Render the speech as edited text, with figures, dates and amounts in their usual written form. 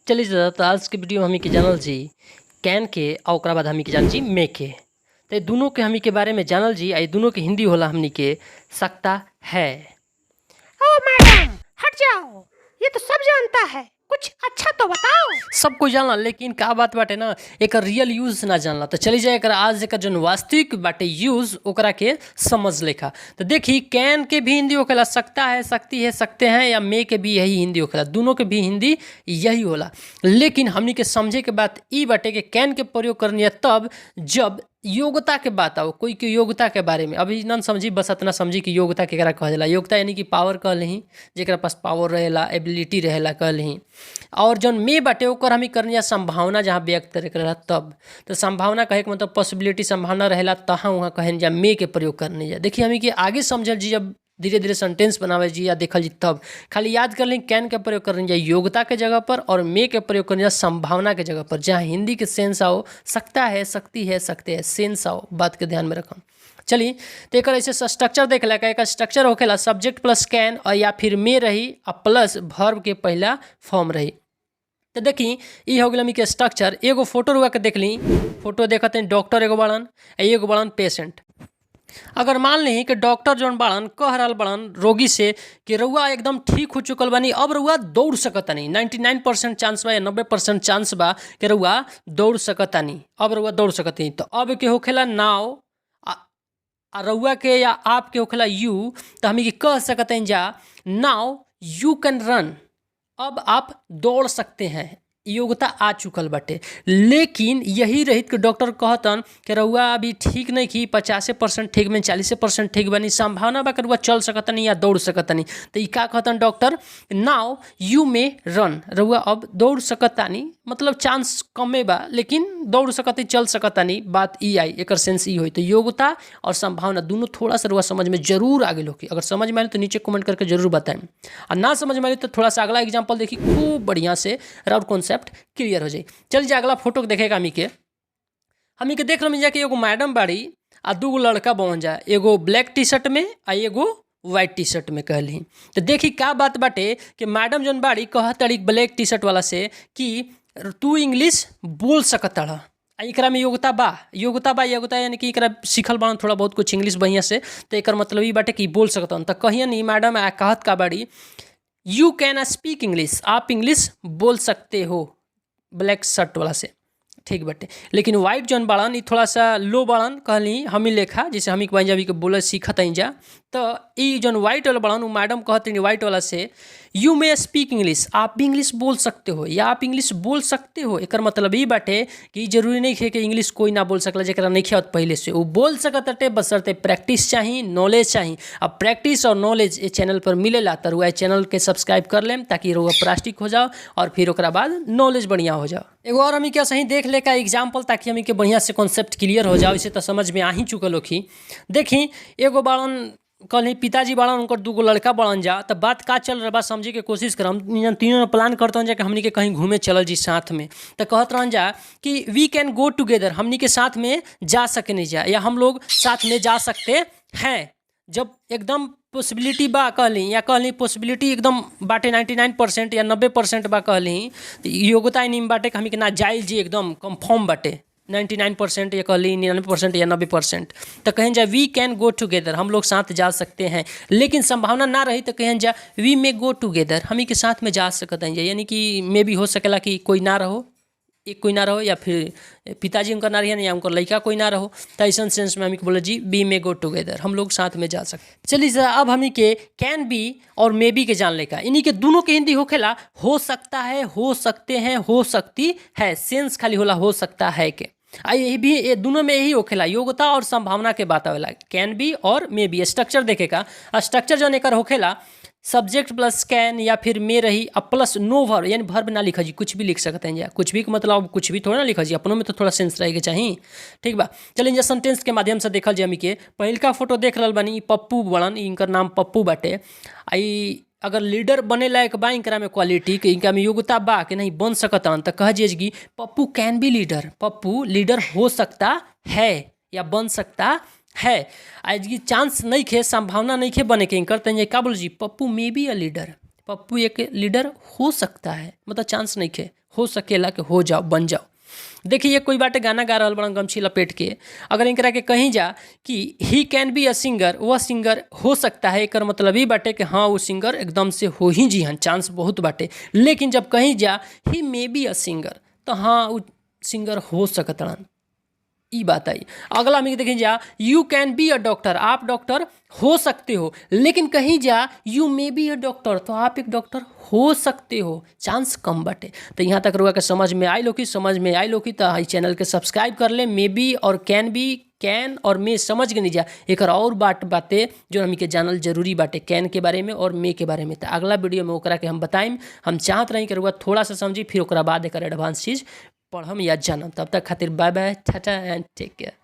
चलिए दादा, तो आज के वीडियो में हमी के जानल जी can के और ओकरा बाद हमी के जानल जी मे के। तो ये दोनों के हमी के बारे में जानल जी आ ये दोनों के हिंदी होला हमनी के सकता है। ओ मैडम हट जाओ, ये तो सब जानता है, कुछ अच्छा तो बताओ। सब कोई जानला, लेकिन का बात बाटे ना, एकर रियल यूज़ ना जानला। तो चली जाए एकर आज एकर जौन वास्तविक बाटे यूज़ ओकरा के समझ लेखा। तो देखी can के भी हिंदी होखेला सकता है, सकती है, सकते हैं, या मे के भी यही हिंदी होखेला, दोनों के भी हिंदी यही होला। लेकिन हमनी के समझे के बात ई बाटे कि can के प्रयोग करनी है तब जब योग्यता के बात आओ, कोई के योग्यता के बारे में अभी न समझी, बस इतना समझी कि योग्यता केकरा कहल जाला। योग्यता यानी कि पावर कहलही, जेकरा पास पावर रहेला, एबिलिटी रहेला कहलही। और जौन मे बाटे ओकर हमी करनी है संभावना जहाँ व्यक्त करे के रहेला तब। तो संभावना कहे के मतलब पॉसिबिलिटी, संभावना रहेला तहाँ वहाँ कहन जा मे के प्रयोग करनी जा। देखिए हमी के आगे समझल जी, जब धीरे धीरे सेंटेंस बनावे जी या देखल जी तब खाली याद कर ली can के प्रयोग करनी जा योग्यता के जगह पर और मे के प्रयोग करनी जा संभावना के जगह पर, जहाँ हिंदी के सेंस आओ सकता है, सकती है, सकते हैं, सेंस आओ, बात के ध्यान में रखम। चलिए तो एक ऐसे स्ट्रक्चर देख ला, एक स्ट्रक्चर होखेला सब्जेक्ट प्लस can और या फिर मे रही आ प्लस वर्ब के पहला फॉर्म रही। तो देखी ई हो गेल हमनी के स्ट्रक्चर। एगो फोटो रुआ के देख ली, फोटो देखत हई डॉक्टर एगो बाड़न आ एगो बाड़न पेशेंट। अगर मान ली कि डॉक्टर जौन बाड़न कह रहल बाड़न रोगी से कि रउआ एकदम ठीक हो चुकल बानी, अब रउआ दौड़ सकतानी, 99% चांस बा या 90% चांस बा कि रउआ दौड़ सकतानी, अब रउआ दौड़ सकतनी। तो अब के होखेला नाव आ रउआ के या आप के होखेला you, तो हमी के कह सकतनी जा now you can run, अब आप दौड़ सकते हैं, योग्यता आ चुकल बाटे। लेकिन यही रहित कि डॉक्टर कहतन कि रउआ अभी ठीक नहीं की, 50% ठीक में 40% ठीक बानी, संभावना बा कि रउआ चल सकतनी या दौड़ सकतनी। तो ई का कहतन doctor, now you may run, रउआ अब दौड़ सकतानी, मतलब चांस कमे बा लेकिन दौड़ सकती, चल सकतानी, बात ई आई, एकर सेंस ई होई। तो योग्यता और संभावना दोनों थोड़ा सा रउआ समझ में जरूर आ गेल होखी। अगर समझ में आए तो नीचे कमेंट करके जरूर बताएं, और ना समझ में आए तो थोड़ा सा अगला एग्जाम्पल देखी, खूब बढ़िया से राउर कॉन्सेप्ट क्लियर हो जाए। चल जा अगला फोटो देखेगा हमी के, हमी के देख रही जा कि एगो मैडम बाड़ी आ दूगो लड़का बन जा, एगो ब्लैक टी शर्ट में आ एगो व्हाइट टी शर्ट में कहली। तो देखी का बात बाटे कि मैडम जौन बाड़ी कहत ताड़ी ब्लैक टी शर्ट वाला से कि तू इंग्लिश बोल सकत आ एकरा में योग्यता बा, योग्यता बा, योग्यता यानी कि एकरा सीखल बा थोड़ा बहुत कुछ इंग्लिश बढ़िया से, तो एकर मतलब ई बाटे कि बोल सकत। तो कहियन ई मैडम आ कहत का बाड़ी, you can speak English, आप इंग्लिश बोल सकते हो, ब्लैक शर्ट वाला से ठीक बाटे। लेकिन वाइट जौन बाड़न ई थोड़ा सा लो बाड़न कहली हमी लेखा, जैसे हमी के अभी के बोले सीखत हई जा, तो ई जौन वाइट वाला बाड़न उ मैडम कहत हई वाइट वाला से you may speak English, आप भी इंग्लिश बोल सकते हो या आप इंग्लिश बोल सकते हो। एकर मतलब ई बाटे कि जरूरी नहीं है कि इंग्लिश कोई ना बोल सकला, जेकरा नहीं आवत पहले से उ बोल सकत हटे, बशर्ते प्रैक्टिस चाही, नॉलेज चाही। अब प्रैक्टिस और नॉलेज ए चैनल पर मिलेला तो रुआ चैनल के सब्सक्राइब कर लेम ताकि रुआ प्रास्टिक हो जाओ और फिर ओकरा बाद नॉलेज बढ़िया हो जाओ। एगो और हमी क्या सही देख ले का एग्जाम्पल ताकि हमी के बढ़िया से कॉन्सेप्ट क्लियर हो जाओ, इसे तो समझ में आ ही चुकल होखी। देखी एगो बाड़न कहली पिताजी बाड़न, उनकर दूगो लड़का बाड़न जा, तो बात का चल रहा बा समझे के कोशिश करम। तीनों प्लान करतन जा कि हमनी के कहीं घूमे चलल जी साथ में, तो कहत रहन जा कि we can go together, हमनी के साथ में जा सके नहीं जा, या हम लोग साथ में जा सकते हैं। जब एकदम पॉसिबिलिटी बा कहली, या कहली पॉसिबिलिटी एकदम बाटे 99% या 90% बा कहली, तो योग्यता निम बाटे कि हमनी के ना जाइल जी, एकदम कंफर्म बाटे 99% या कहली 99% या 90%, तो कहें जा we can go together, हम लोग साथ जा सकते हैं। लेकिन संभावना ना रही तो कहें जा we may go together, हम ही के साथ में जा सकते हैं, यानी कि मे भी हो सकेला कि कोई ना रहो, एक कोई ना रहो, या फिर पिताजी उनका ना रहिए या उनका लड़का कोई ना रहो, तो ऐसा सेंस में हमी के बोले जी we may go together, हम लोग साथ में जा सकते। चलिए जरा अब हमी के can be और मे बी के जान लेका, इन्हीं के दोनों के हिंदी होखेला हो सकता है, हो सकते हैं, हो सकती है, सेंस खाली होला हो सकता है के। आ यही भी ये दोनों में यही होखेला, योग्यता और संभावना के बात आवेला can be और मे बी। स्ट्रक्चर देखेगा, स्ट्रक्चर जौन एकर होखेला सब्जेक्ट प्लस can या फिर मे रही अब प्लस नो वर्ब, यानी वर्ब ना लिखा जी, कुछ भी लिख सकते हैं या कुछ भी के मतलब कुछ भी थोड़ा ना लिखा जी, अपनों में तो थोड़ा सेंस रहे के चाहिए, ठीक बा। चलिए जे सेंटेंस के माध्यम से देखल जी हमी के पहिलका फोटो देख रहल बानी, पप्पू बड़न, इनकर नाम पप्पू बाटे। आई अगर लीडर बने लायक बा, इनकरा में क्वालिटी के इनका में योग्यता बा कि नहीं बन सकता, तो कह जी कि Pappu can be leader, Pappu leader हो सकता है या बन सकता है। आज की चांस नहीं खे, संभावना नहीं खे बने के इनकर, तो का बोल जी Pappu may be a leader, Pappu एक लीडर हो सकता है, मतलब चांस नहीं खे, हो सकेला कि हो जाओ, बन जाओ। देखिए कोई बाटे गाना गा रहल बड़न गमछी लपेट के, अगर इनकरा के कहीं जा कि he can be a singer, वह सिंगर हो सकता है, एकर मतलब ई बाटे कि हाँ वो सिंगर एकदम से हो ही जी हन, चांस बहुत बाटे। लेकिन जब कहीं जा he may be a singer, तो हाँ वो सिंगर हो सकतड़न, ई बात आई। अगला में देखें जा you can be a doctor, आप डॉक्टर हो सकते हो। लेकिन कहीं जा you may be a doctor, तो आप एक डॉक्टर हो सकते हो, चांस कम बाटे। तो यहाँ तक रुआ के समझ में आई लोकी, समझ में आई लोकी तो ई चैनल के सब्सक्राइब कर ले। मे बी और can be, can और मे समझ के नहीं जा, एक और बात बातें जो हमनी के जानल जरूरी बाटे can के बारे में और मे के बारे में। तो अगला वीडियो में ओकरा के हम बताइम। हम चाहत रही कि रुआ थोड़ा सा समझी, फिर ओकरा बाद एकर एडवांस चीज़ पढ़म या जानम। तब तक खातिर bye bye, tata and take care.